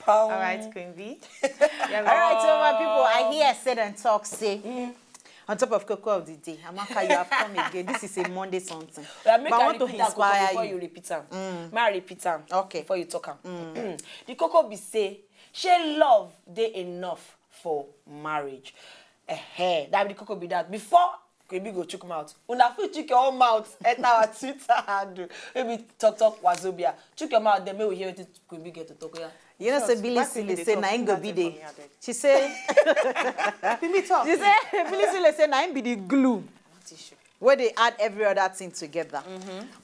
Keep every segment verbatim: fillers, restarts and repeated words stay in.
All right, Queen B. All right, so my people, I hear said and talk say. On top of cocoa of the day, Amaka, you have come again. This is a Monday something. But I want to inspire you. Before you repeat am. May I repeat am? Okay. Before you talk am. The cocoa be say, shey love dey enough for marriage? Eh, that be the cocoa be that. Before Queen B go chook mouth. Una fit chook your own mouth. Enter our Twitter handle. Maybe talk talk wazobia. Chook your mouth, then make we hear wetin Queen B get to talk. Yeah. You know, say Billy Sile say na im go be the. She say, she say Billy Sile say na im be the glue wey dey add every other thing together.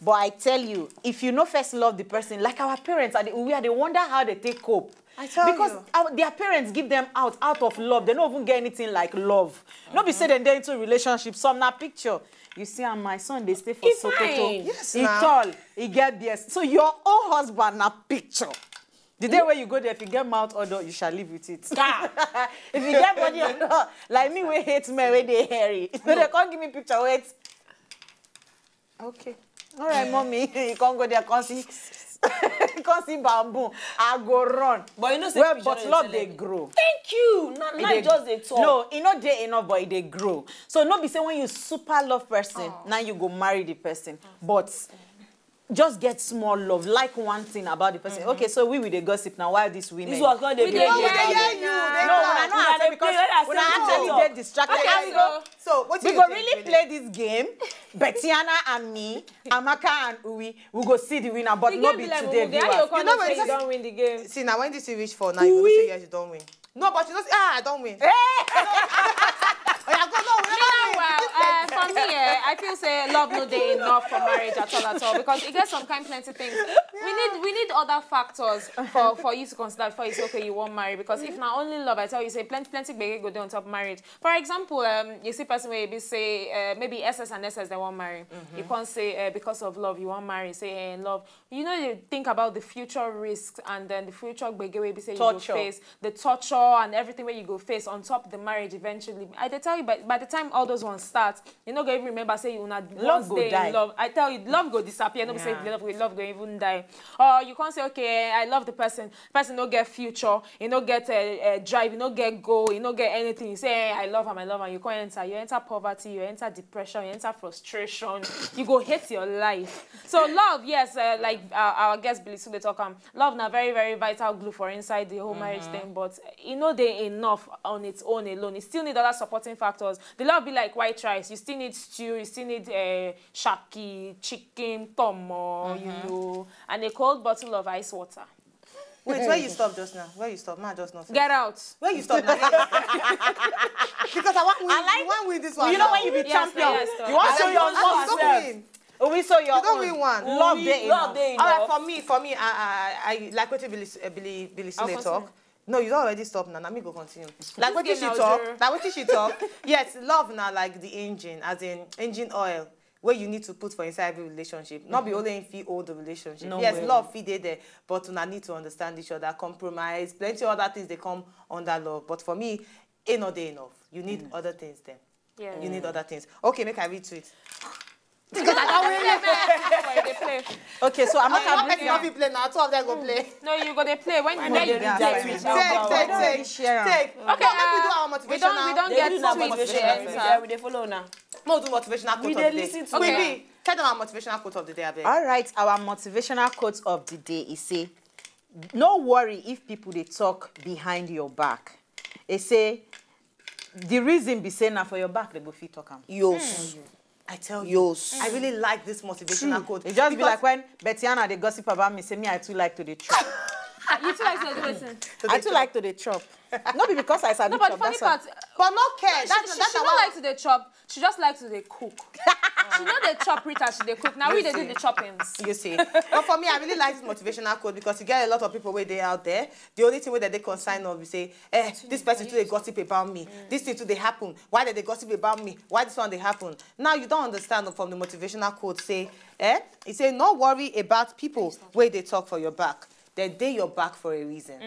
But I tell you, if you no first love the person, like our parents, I dey, we I dey wonder how they take cope. I tell because you. Our, their parents give them out out of love. They don't even get anything like love. No be say dem dey into relationship. Some na picture. You see, and my son dey stay for Sokoto. Yes, he tall, he get B S. So your own husband na picture. The day where you go there, if you get mouth odor, you shall live with it. If you get body odor, like me, we hate men when they hairy. No, they can't give me picture. Wait. Okay. All right, mommy. You can't go there. Can't see, can't see bamboo. I go run. But you know, say well, but love they grow. Thank you. Not like just they talk. No, e no dey enough, but e dey grow. So no be say when you super love person, now you go marry the person. But just get small love, like one thing about the person. Okay, so we with the gossip now. Why these women? This was not the. We dey hear you. No, una no answer because una actually dey distracted. Okay, so we go really play this game. Betiana and me, Amaka and Uwi, we go see the winner, but no be today, viewers. You know when you don't win the game. See, now when this you reach for now, you go say yes, you don't win. No, but you know, ah, I don't win. Oya, go, no, we never win. Meanwhile, uh, for me, eh, I feel say love no dey enough for marriage at all, at all, because e get some kind plenty things. We need, we need other factors for, for you to consider before you say, okay, you wan marry. Because if na only love, I tell you, say plenty, plenty gbege go dey on top marriage. For example, um, you see person wey be say, uh, maybe S S and S S they wan marry. You can't say, uh, because of love you wan marry. Say, eh, love. You know, you think about the future risks and then the future gbege wey be say you go face, the torture and everything wey you go face on top the marriage eventually. I dey tell you, by, by the time all those ones start, you no go even remember say you na once dey in love. I tell you, love go disappear. No be say love go, love go even die. Or you can't say, okay, I love the person. Person no get future. You no get a, a drive. You no get goal. You no get anything. You say, hey, I love am, I love am. You can't enter. You enter poverty. You enter depression. You enter frustration. You go hate your life. So love, yes, uh, like, uh, our guest Billy Sule talk am, love na very, very vital glue for inside the whole marriage thing, but e no dey enough on its own alone. E still need other supporting factors. The love be like white rice. You still need stew. You still need, uh, shaki, chicken, tomo, you know, and a cold bottle of ice water. Wait, where you stop just now? Where you stop? Ma just not. Get out. Where you stop now? Because I want win. I like, you want win this one. You know when you be champion, you want show your muscle. Oh, we saw your. You don't win one. Love dey enough. All right, for me, for me, I, I, I like what Billy, uh, Billy, Billy Sule talk. No, you don't already stop now. Let me go continue. Like what she talk. Like what she talk. Yes, love now like the engine, as in engine oil. Where you need to put for inside every relationship. Not be only if you hold the relationship. Yes, love fit dey there, but una need to understand each other, compromise. Plenty other things they come under love. But for me, e no dey enough. You need other things then. Yeah. You need other things. Okay, make I read to it. Because I don't win. Okay, so I'm not going to play now. Two of them go play. No, you go dey play when you dey read. Take, take, take, take. Okay, make we do our motivation now. We don't get tweet. We dey follow now. Mo do motivational quote of the day. Listen to. Okay. Tell them our motivational quote of the day, abeg. All right, our motivational quote of the day is say, no worry if people dey talk behind your back. E say, the reason be say na for your back they go fit talk am. Yes. I tell you, I really like this motivational quote. It just be like when Betiana dey gossip about me, say me I too like to dey chop. You too like to dey do wetin? I too like to dey chop. No be because I sabi chop. No, but the funny part, but no care. She, she, she no like to dey chop. She just like to dey cook. She no dey chop reach as she dey cook. Now we dey do the choppings. You see. But for me, I really like this motivational quote because you get a lot of people wey dey out there. The only thing wey dem dey concerned of be say, eh, this person too dey gossip about me. This thing too dey happen. Why dem dey gossip about me? Why this one dey happen? Now you don understand from the motivational quote say, eh, e say no worry about people wey dey talk for your back. dem dey your back for a reason.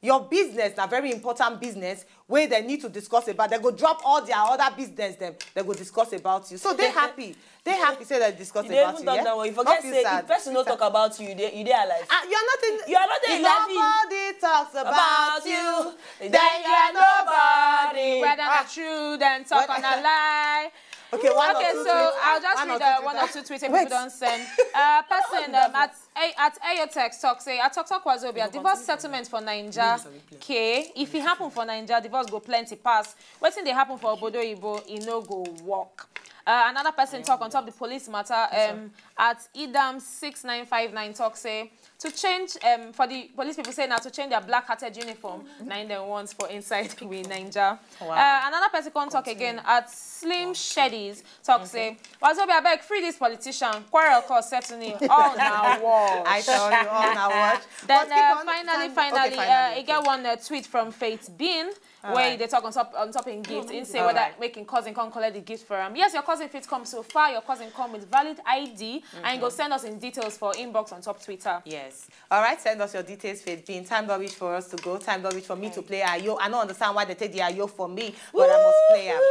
Your business na very important business wey dem need to discuss about. Dem go drop all their other business dem, dem go discuss about you. So dey happy. Dey happy say dem discuss You dey about even you. talk Yeah? that one. You Don't forget feel say sad. If person no talk about you, you dey you dey alive. Ah, you are not in. You are not in If life. Nobody talks about About you. You, Then then you are nobody. Whether na Ah. true, then talk What- on a lie. Okay, one Okay, or two so tweets. I'll just One or read two uh, tweets. one or two tweets that Wait. People don't send. Uh, person um, at A- at Ayotex talk say, "I talk talk was Obia, divorce settlement for Naija. K, if it happen for Naija, divorce go plenty pass. Wetin dey happen for Obodo Ibo, e no go work." Uh, another person talk on top the police matter. Um, at Idam six nine five nine talk say, to change um, for the police people say now to change their black hatted uniform. Nine them ones for inside we Naija. Uh, another person come talk again at Slim Sheddies talk say, "Wazobia, abeg, free this politician. Quarrel cause settling. All na war." I tell you, all now watch. Then But keep uh, on- finally, thank- finally, okay, uh, finally, e get okay. One uh, tweet from Faith Bean. Where Alright. They talk on top on top in gift. In say Alright. Whether make him cousin come collect the gift for him. Yes, your cousin fit come so far. Your cousin come with valid I D and go send us in details for inbox on top Twitter. Yes. All right, send us your details, Faith Bean. Time don't reach for us to go. Time don't reach for me to play Ayo. I don't understand why they take the Ayo for me, but I must play am.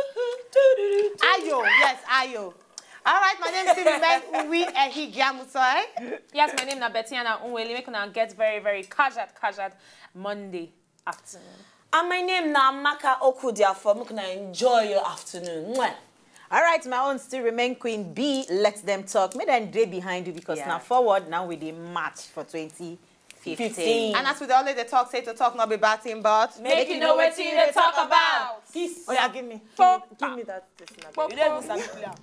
Ayo, yes, Ayo. All right, my name is Steven Ben Uwe Ehigiamutsoi. Yes, my name na Bettiana Unweli. Make una get very, very casual, casual Monday afternoon. And my name na Amaka Okudiafo. Make una enjoy your afternoon. Mwah. All right, my own still remain Queen B. Let them talk. Make them dey behind you because Yeah. now forward, now we dey march for twenty fifteen. Fifteen. And as we dey always dey talk, say to talk not be bad thing, but Make you know wetin you dey talk about. This. Oh yeah, give me, Pop. Give me that. This Pop, You don't pop. even sabi play am.